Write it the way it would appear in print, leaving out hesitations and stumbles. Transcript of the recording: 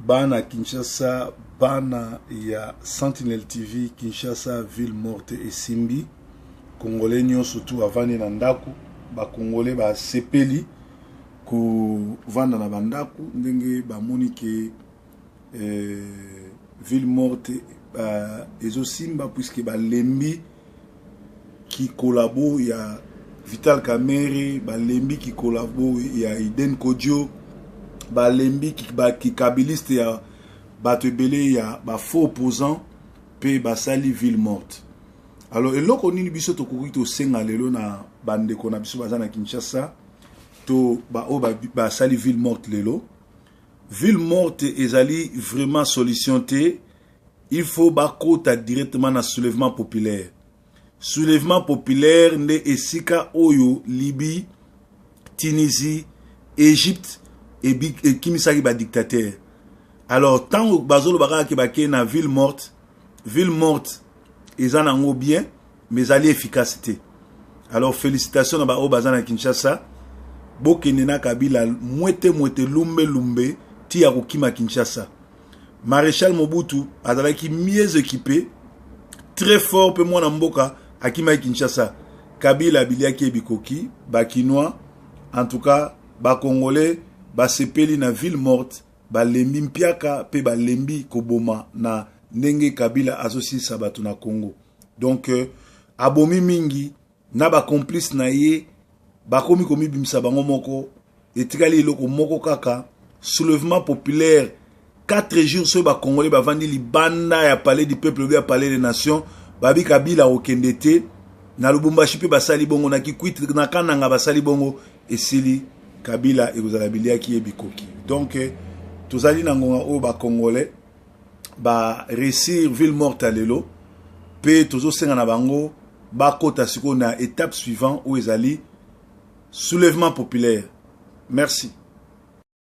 Bana Kinshasa, bana ya Sentinel TV, Kinshasa ville morte esimbi. Congolais nyonso tu avandi na ndako, ba Congolais basepeli kovanda na bandako ndenge bamoni ke eh, ville morte uh, ezosimba puisque balembi kikolabo ya Vital Kamerhe, balembi kikolabo ya Iden Kodio, balembi kikabiliste ya bato ebele ya ba faux opposants mpe basali ville morte. Alors eloko nini biso tokoki tosenga lelo na bandeko na biso baza na Kinshasa to baoyo basali ville morte lelo? Ville morte ezali vraiment solution te. Il faut bakota directement na soulèvement populaire. Soulèvement populaire nde esika oyo Libye, Tunisie, Égypte ekimisaki ba dictateur. Alors ntango bazoloba kaka ke bakei na ville morte, ville morte eza nango bien, mais ezali efficace te. Alors félicitations na baoyo baza na Kinshasa, bokende na Kabila mwete mwete, lumbe lumbe ti ya kokima Kinshasa. Maréchal Mobutu azalaki mieux équipé, très fort, mpe mwana mboka akimaki Kinshasa. Kabila abiliaki ye bikoki. Bakinois, en tout cas Bacongolais basepeli na ville morte, balembi mpiaka mpe balembi koboma na ndenge Kabila azosilisa bato na Congo. Donc abomi mingi na bacomplice na ye, bakomi komibimisa bango moko. Etikali eloko moko kaka, soulèvement populaire. 4 jours soki Bacongolais bavandi libanda ya Palais du Peuple, obi ya Palais des Nations, babi Kabila kokende te. Na Lubumbashi mpe basali bongo, na Kikwit, na Kananga basali bongo, esili. Kabila ekozala biliaki ye bikoki. Donc tozali na ngonga oyo Bacongolais baréussir ville morte ya lelo, mpe tozosenga na bango bakota sikoyo na étape suivant oyo ezali soulèvement populaire. Merci.